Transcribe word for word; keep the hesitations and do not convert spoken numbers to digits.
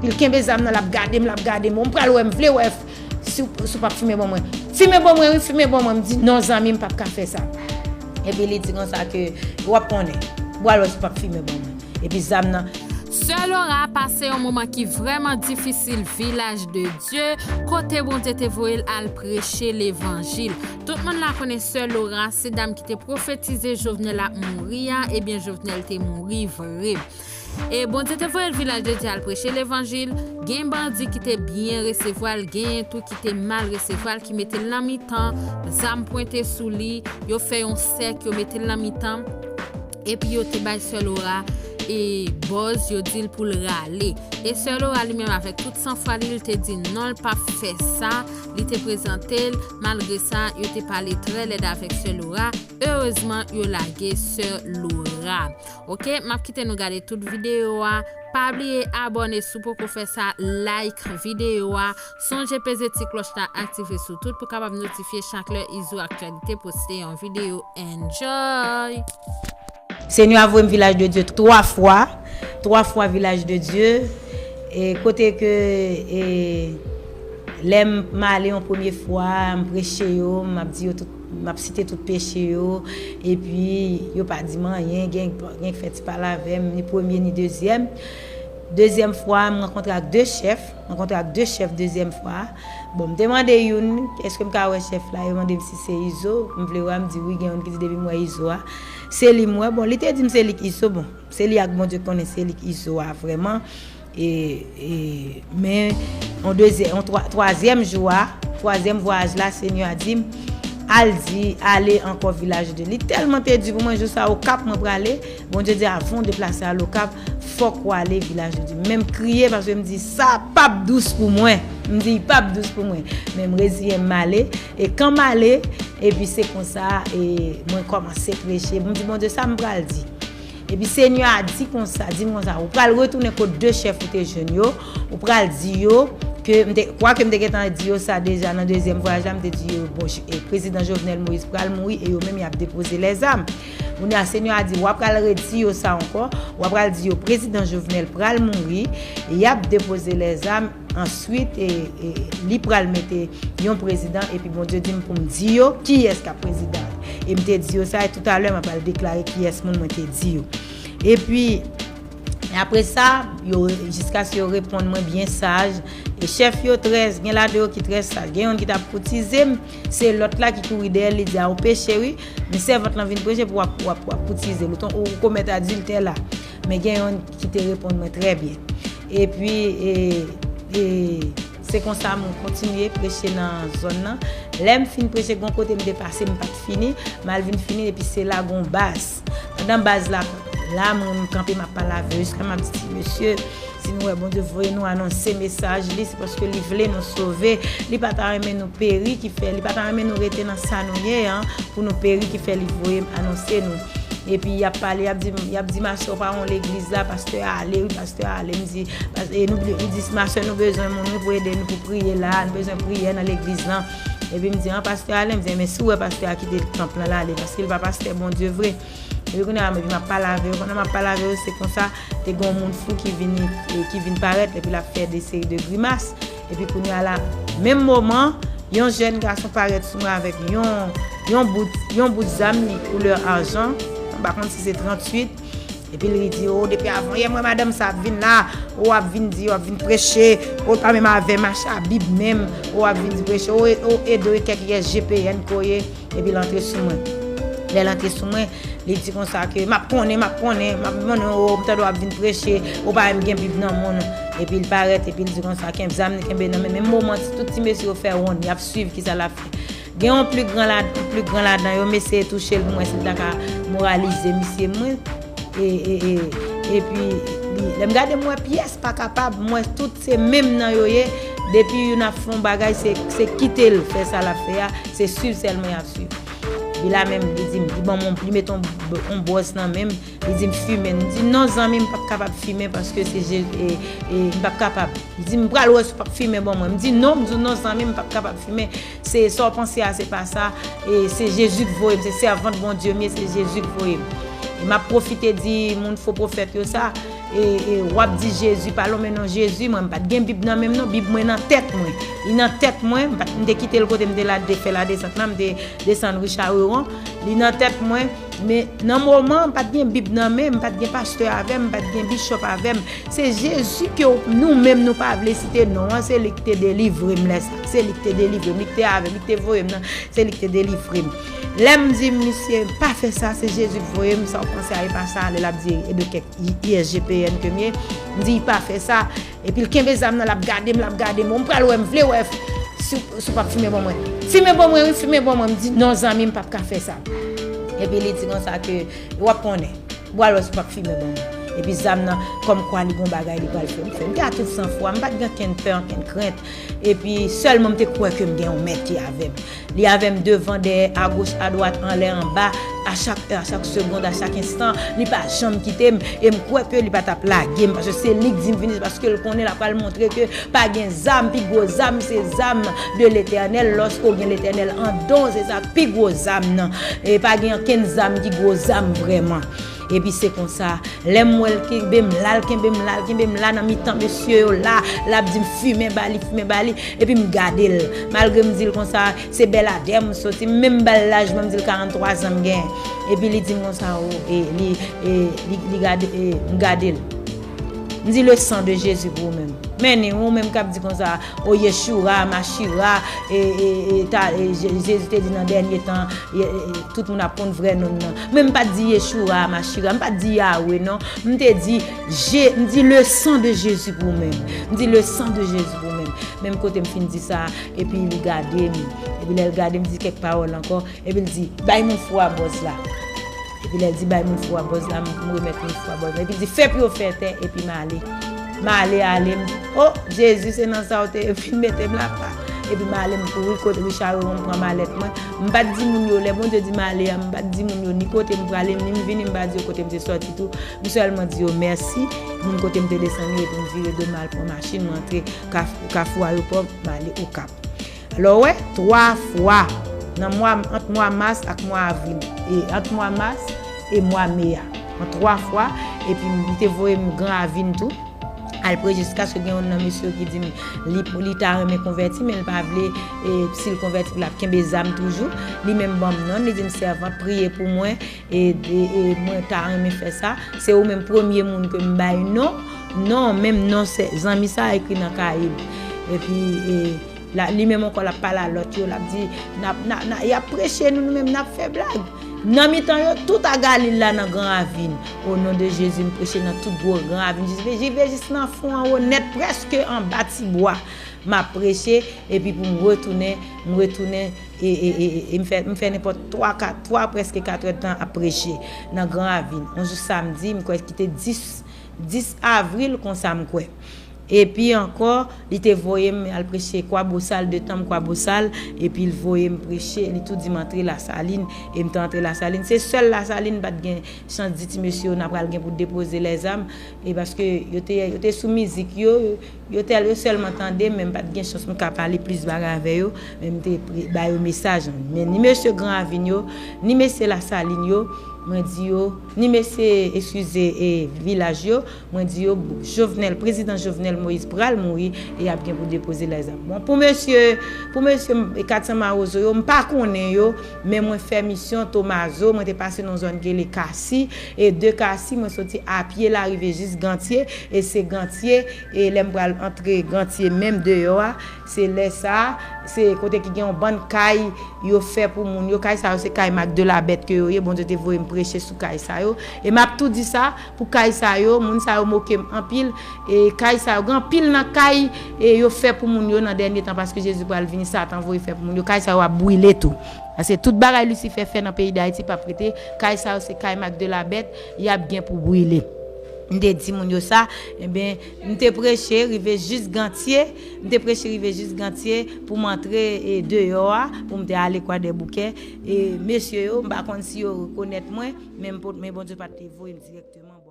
Li kenbe zam nan, l ap gade m, l ap gade m. Ou pral wè, m vle wè, si w, si w p ap fimen ban mwen. Fimen ban mwen, wi, fimen ban mwen. M di, non, zanmi, m p ap ka fè sa. Epi li di konsa ke, w ap konnen. W al wè si w p ap fimen ban mwen. Epi zam nan. Sè Lora pase yon moman ki vrèman difisil, Vilaj de Dye, kote Bondye te voye l al preche levanjil. Tout moun la konnen Sè Lora, se dam ki te pwofetize Jovenel ap mouri a, ebyen Jovenel te mouri vre. E Bondye te voye l Vilaj de Dye al preche levanjil. Gen bandi ki te byen resevwa l, gen tou ki te mal resevwa l, ki mete l nan mitan, zam pwente sou li, yo fè yon sèk, yo mete l nan mitan. Epi yo te bay Sè Lora e bòz, yo di l pou l rale. E Sè Lora li menm avèk tout sanfwa li, li te di non, l p ap fè sa. Li te prezante l, malgre sa, yo te pale trè lèd avèk Sè Lora. Erezman, yo lage Sè Lora. Oke, m ap kite nou gade tout videyo a. Pa bliye abòne si w poko fè sa, like videyo a. Sonje peze ti klòch la, aktive sou tout pou kapab notifye chak lè Izo Aktyalite poste yon videyo. Enjoy! Senyè a voye m Vilaj de Dye twa fwa, twa fwa Vilaj de Dye, e kote ke, e, lè m, m ale yon premye fwa, m preche yo, m ap di yo tout, m ap site tout peche yo, epi yo pa di m anyen, gen, gen k fè ti pale avè m, ni premye, ni dezyèm. Dezyèm fwa, m rankontre ak de chèf, m rankontre ak de chèf dezyèm fwa. Bon, m te mande youn, èske m ka wè chèf la? Yo mande m si se Izo, m vle wè, m di wi, gen youn ki di depi m wè Izo a, se li m wè. Bon, li te di m se li k Izo, bon, se li ak Bondye k konnen se li k Izo a vrèman. E, e, men, yon dezyè-, yon twa-, twazyèm jou a, twazyèm vwayaj la, Senyè a di m, al di, ale ankò Vilaj de Dye. Li tèlman te di pou mwen, jou sa Okap mwen prale, Bondye di, avan w deplase al Okap, fòk w ale Vilaj de Dye. Men m kriye, paske m di, sa p ap dous pou mwen. M di, l p ap dous pou mwen. Men m reziyen m, m ale. E kan m ale, epi se konsa, e mwen kòmanse preche. M di, Bondye, sa m pral di? Epi Senyè a di konsa, di m konsa, ou pral retounen kot de chèf ou te jwenn yo, ou pral di yo ke, m te, kwake m te gentan di yo sa deja nan dezyèm vwayaj la, m te di yo, bon, e, prezidan Jovenel Moïse pral mouri e yo menm y ap depoze lèzam. Kounye a, Senyè a di, w ap pral redi yo sa ankò, w ap pral di yo, prezidan Jovenel pral mouri, y ap depoze lèzam, answit, e, e, li pral mete yon prezidan, epi Bondye di m pou m di yo kiyès k ap prezidan. E m te di yo sa, e toutalè, m ap al deklare kiyès moun mwen te di yo. Epi, apre sa, yo, jiskaske yo reponn mwen byen saj, e chèf yo trè, gen ladan yo ki trè saj. Gen youn ki t ap koutize m, se lòt la ki kouri dèyè l, li di, a, ou peche, wi, men sèvant lan vin preche pou w ap, w ap, w ap koutize l, ou ton-, ou komèt adiltè la. Men gen youn ki te reponn mwen trè byen. Epi, e, e, se konsa mwen kontinye preche nan zòn nan. Lè m fin preche, gon kote m te pase, m pa t fini, m al vin fini, epi se la gon baz. Pandan baz la, la, mwen, m kanpe, m ap pale avè yo, jiska m ap di, ti mesye, si nou wè Bondye voye nou anonse mesaj li, se paske li vle nou sove. Li pa ta renmen nou peri ki fè, li pa ta renmen nou rete nan sa nou ye an, pou nou peri ki fè li voye m anonse nou. Epi y ap pale, y ap di, y ap di, machè, ou pa yon legliz la, pastè a ale, wi, pastè a ale. M di, pas-, e nou, li di, machè, nou bezwen moun, wi, pou ede nou, pou priye la, nou bezwen priyè nan legliz lan. Epi m di, an, pastè a ale, m di, men si w wè pastè a kite tanp lan, l ale, paske l pa pastè Bondye vre. Epi kounye a, epi m ap pale avè yo. Pandan m ap pale avè yo, se konsa, te gen yon moun fou ki vin, e, ki vin parèt, epi l ap fè de seri de grimas. Epi kounye a la, menm moman, yon jèn gason parèt sou mwen avèk yon, yon bout, yon bout zam li koulè ajan, m pa konn si se tranntuit. Epi li di, o, depi avanyè m wè madanm sa ap vin la, o, w ap vin di, w ap vin preche, o, l pa menm avè mache a Bib menm, o, w ap vin di preche, o, e, o, ede w e kèk yès G P N koye, epi l antre sou mwen. Lè l antre sou mwen, li di konsa ke, m ap konnen, m ap konnen, m ap konnen, o, m tande w ap vin preche, ou pa menm gen Bib nan men w. Epi l parèt, epi l di konsa, kenbe zam li kenbe nan men. Menm moman, tout ti mesye yo fè wonn, y ap swiv kisa l ap fè. Gen yon pli gran la, pli gran ladan yo, m eseye touche l pou m wè si l ta ka moralize misye mwen. E, e, e, epi, li, lè m gade, m wè pyès pa kapab, m wè tout se menm nan yo ye. Depi youn ap fè yon bagay, se, se kite l fè sa l ap fè a, se swiv sèlman y ap swiv. Epi la menm, li di m, li ban m, li mete yon, yon bòz nan men m, li di m fimen. M di, non, zanmi, m p ap kapab fimen paske se Je-, e, e, m p ap kapab. Li di m, pral wè si w p ap fimen ban mwen. M di, non, m di w, non, zanmi, m p ap kapab fimen. Se sa w panse a, se pa sa. E se Jezi k voye m, se sèvant Bondye m ye, se Jezi k voye m. M ap pwofite di moun fo pwofèt yo sa, e, e, w ap di Jezi, pa lonmen non Jezi, mwen m pa t gen Bib nan men m non, Bib mwen nan tèt mwen. Li nan tèt mwen, m pa t, m te kite l kote m te la, te fè ladesant la, m te desann ri Chareron. Li nan tèt mwen, men nan moman, m pa t gen Bib nan men m, m pa t gen pastè avè m, m pa t gen bishop avè m. Se Jezi ke w, nou menm nou pa vle site non an, se li ki te delivre m lè sa. Se li ki te delivre m, li ki te avè m, li ki te voye m nan, se li ki te delivre m. Lè m di misye, pa fè sa, se Jezi k voye m, sa w panse a, e pa sa, lè l ap di, e de kèk I S G P N ke m ye, m di, pa fè sa. Epi l kenbe zam nan, l ap gade m, l ap gade m, bon, m pral wè, m vle wè, si, si w p ap fimen ban mwen. Fimen ban mwen, wi, fimen ban mwen. M di, non, zanmi, m p ap ka fè sa. Epi li di konsa ke, w ap konnen. W al wè si w p ap fimen ban mwen. Epi zam nan, kòmkwa li gon bagay li pral fè. M fè, m te a tout sanfwa, m pa t gen okenn pè, okenn krent. Epi sèlman m te kwè ke m gen yon mèt ki avè m. Li avè m devan, dèyè, agoch, adwat, anlè, anba, a chak è, a chak segond, a chak enstan, li pa janm kite m. E m kwè ke li pa t ap lage m, paske se li k di m vini, se paske l konnen l ap pral montre ke pa gen zam, pi gwo zam, se zam de Letènèl. Lòske w gen Letènèl andan w, se sa k pi gwo zam nan. E pa gen okenn zam ki gwo zam vrèman. Epi se konsa, lè m wè l kenbe m la, l kenbe m la, l kenbe m la nan mitan mesye yo la, l ap di m fimen ba li, fimen ba li, epi m gade l. Malgre m di l konsa, se Bèladè m soti, m menm ba l laj mwen, m di l karanntwa zan m genyen. Epi li di m konsa, o, e, li, e, li, li gade, e, m gade l. M di, le sang de Jésus pou ou menm. Men ni ou menm k ap di konsa, o Yeshura, Machira, e, e, e, ta, e, Je-, Jezi te di nan dènye tan, e, e, e, tout moun ap konn vrè non l nan. Men m pa t di Yeshura, Machira, m pa t di Yawe non. M te di, Je-, m di le sang de Jésus pou ou menm. M di le sang de Jésus pou ou menm. Menm kote m fin di sa, epi li gade m. Epi lè l gade m, di kèk pawòl ankò. Epi l di, bay moun fou a bòz la. Epi lè l di bay moun fou a bòz la, m remèt moun fou a bòz la. Epi l di, fè pye w fè tè, epi m ale. M ale, ale, m di, o, Jezi, se nan sa w te fin mete m la pa. Epi m ale, m kouri kote Richard Ron, m pran malèt mwen. M pa t di moun yo, lè Bondye di m ale a, m pa t di moun yo ni kote m prale, ni m vini, m pa di yo kote m te sòti tou. M sèlman di yo mèsi, moun kote m te desann yo, epi m vire do m al pran machin, m rantre Kaf-, Kafou Ayewopò, m ale Okap. Alò, w wè, twa fwa nan mwa, ant mwa mas ak mwa avril, e ant mwa mas e mwa me a. An twa fwa, epi li te voye m Gran Ravin tou. Al preche jiskaske gen youn nan mesye yo ki di m li, li ta renmen konvèti, men l pa vle, e, si l konvèti, l ap kenbe zam toujou. Li menm ban m non, li di m, sèvant, priye pou mwen, e, e, e mwen ta renmen fè sa. Se ou menm premye moun ke m bay non. Non, menm non, sè, zanmi sa ekri nan kaye m. Epi, e, la, li menm ankò, l ap pale a lòt yo, l ap di, n ap, n a, n a, y ap preche, nou, nou menm, n ap fè blag. Nan mitan yo, tout a Galil la nan Gran Ravin. O non de Jezi, m preche nan tout gwo Gran Ravin. Jis, rive jis nan fon anwo nèt, prèske anba ti bwa. M ap preche, epi pou m retounen, m retounen, e, e, e, e, e m fè, m fè nenpòt twa, kat, twa, prèske katrèdtan ap preche nan Gran Ravin. Yon jou samdi, m kwè ki te dis, dis avril, konsa m kwè. Epi ankò, li te voye m al preche Kwabosal, de tan m Kwabosal, epi l voye m preche, li tou di m antre Lasalin, e m te antre Lasalin. Se sèl Lasalin m pa t gen chans di ti mesye yo, n a pral gen pou depoze lèzam, e paske yo te, yo te sou mizik yo, yo tèl, yo sèlman tande m, men m pa t gen chans m ka pale plis bagay avè yo, men m te pre-, ba yo mesaj. Men ni mesye Gran Ravin yo, ni mesye Lasalin yo, mwen di yo, ni mesye, eskize, e, Vilaj yo, mwen di yo, Jovenel, prezidan Jovenel Moïse pral mouri, e y ap gen pou depoze lèzam. Bon, pou mesye, pou mesye, e, Katsan Mawozo yo, m pa konnen yo, men mwen fè misyon Tomazo, mwen te pase nan zòn ki rele Kasi, e de Kasi, mwen soti apye la rive jis Gantye, e se Gantye, e lè m pral antre Gantye menm deyò a, se lè sa, se kote ki gen yon bann kay yo fè pou moun yo. Kay sa yo se kay Mak de la Bèt ke yo ye. Bondye te voye m preche sou kay sa yo. E m ap tou di sa, pou kay sa yo, moun sa yo moke m anpil. E kay sa yo, gen anpil nan kay, e yo fè pou moun yo nan dènye tan, paske Jezi pral vini, Satan voye fè pou moun yo. Kay sa yo ap brile tou. Paske tout bagay Lisifè fè nan peyi Dayiti p ap rete. Kay sa yo se kay Mak de la Bèt, y ap gen pou brile. M te di moun yo sa, enben, m te preche rive jis Gantye, m te preche rive jis Gantye pou m antre, e, deyò a, pou m te ale Kwadèboukè. E mesye yo, m pa konn si yo rekonèt mwen, men m pot-, men Bondye pa t te voye m dirèkteman.